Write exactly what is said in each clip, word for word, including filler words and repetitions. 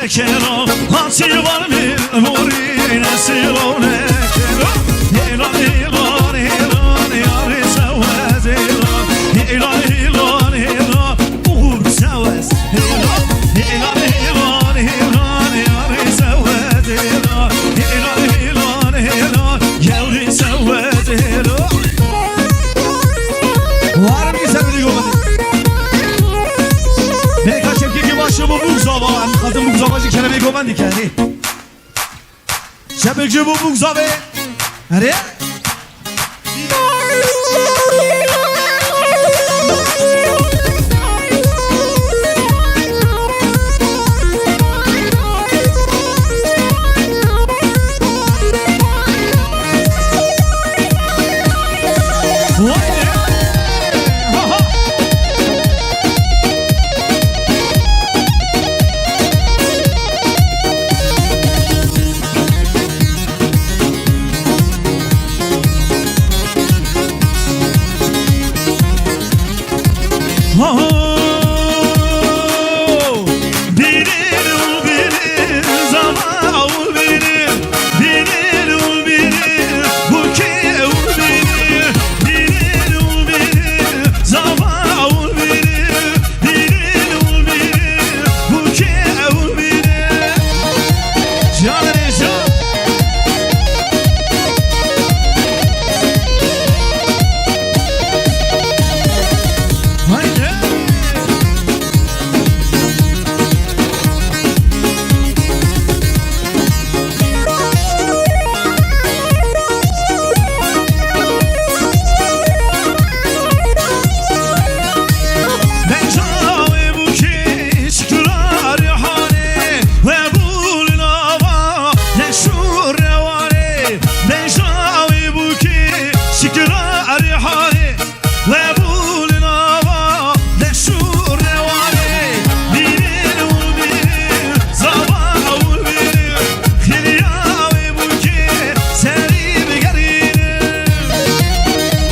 Kero, haçî var min, morî nesîro ne kero. Hêlan, hêlan, hêlan, yarê sewet hêlan. Hêlan, hêlan, hêlan, uğur sewet hêlan. Hêlan, hêlan, hêlan, yarê sewet hêlan. Hêlan, hêlan, hêlan, yarê sewet hêlan. Warim ki sen beni görmedin. Belka şevkeki başı bu bugzava. Em kadın bugzava jî keremê govendî ke, hê. Şebek ji bu bugzavê. Erê?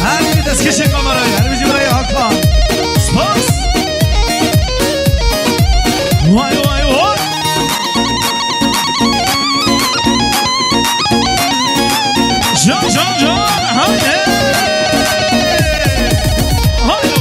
Her biri destkeşê kamerayê, her biri birayê Hakan. Spas. Vay, vay, vay. Can, can, can, haydi. Haydi.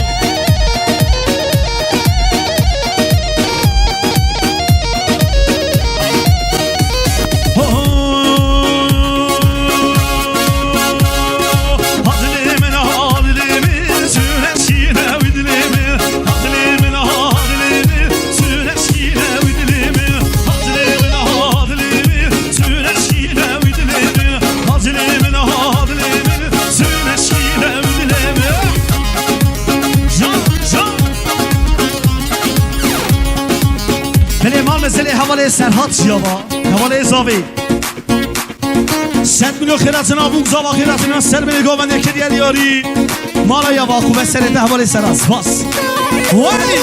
Belê mal meselê hevalê Serhat jî ya va. Hevalê Zavê. Sed milo xêratina bûk zava xêratina ser bê govendê kiriye diyarî. Mala ya va xwe serê te hevalê Serhat. Spas. Wayli.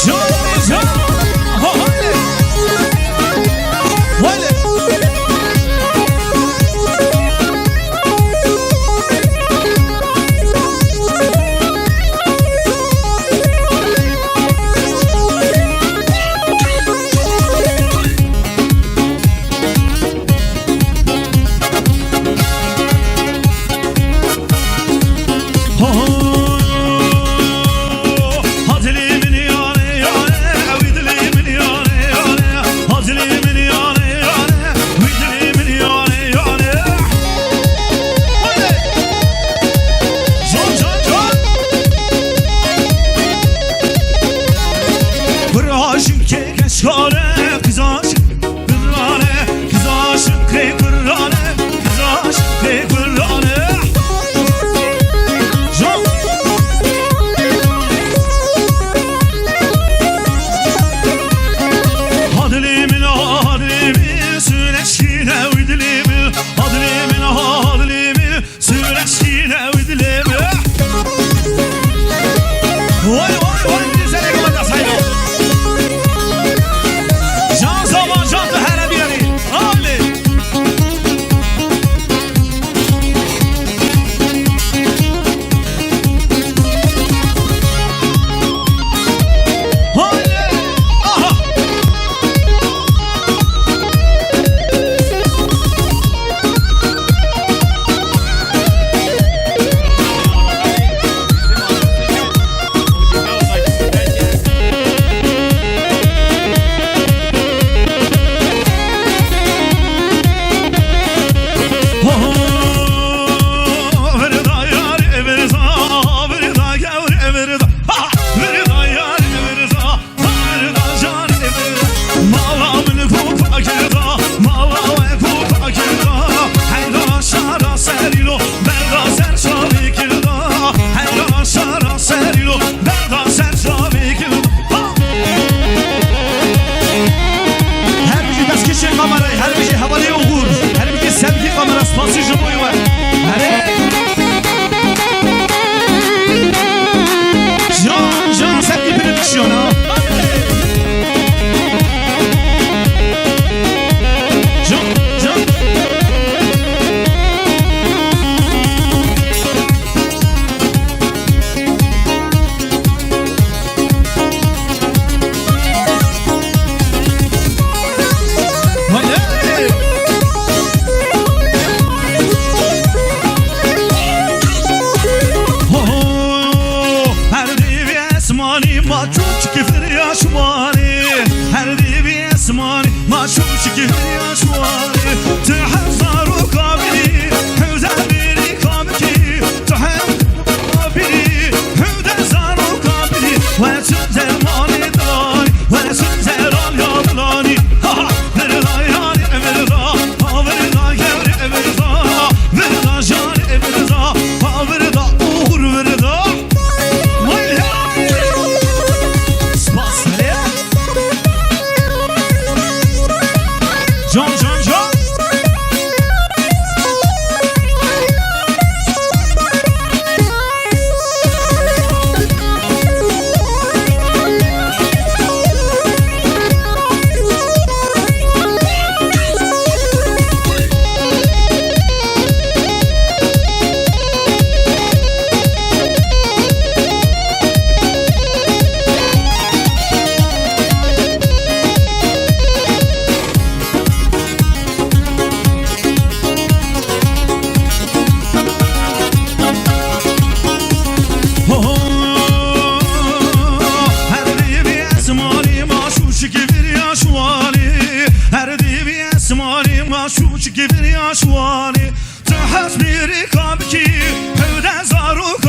Can, can. Ha, haydi. Wayli. Kura jin kê keşkare, kıza jin kırane, kıza jin kê kırane, kıza jin kê kırane. Can. Ha dilê min, ha dilê min, sün eşkine wî dilê min. Ha dilê min, ha dilê min, sün eşkine wî dilê min. Vay, vay, vay, bir sene kadar da sayın. Zeralya Dilanî, ha, ha, virda yarê virda, ha, virda yarê virda, virda jarê virda, ha, virda uğur virda. Vay, hey! Spas, hele. Can, can, can. Ho, ho, her dîvî esmanî maşûşikî vir ya şwanî. Her dîvî esmanî maşûşikî vir ya şwanî. Tu hez mîrîka bikî, hewde zarok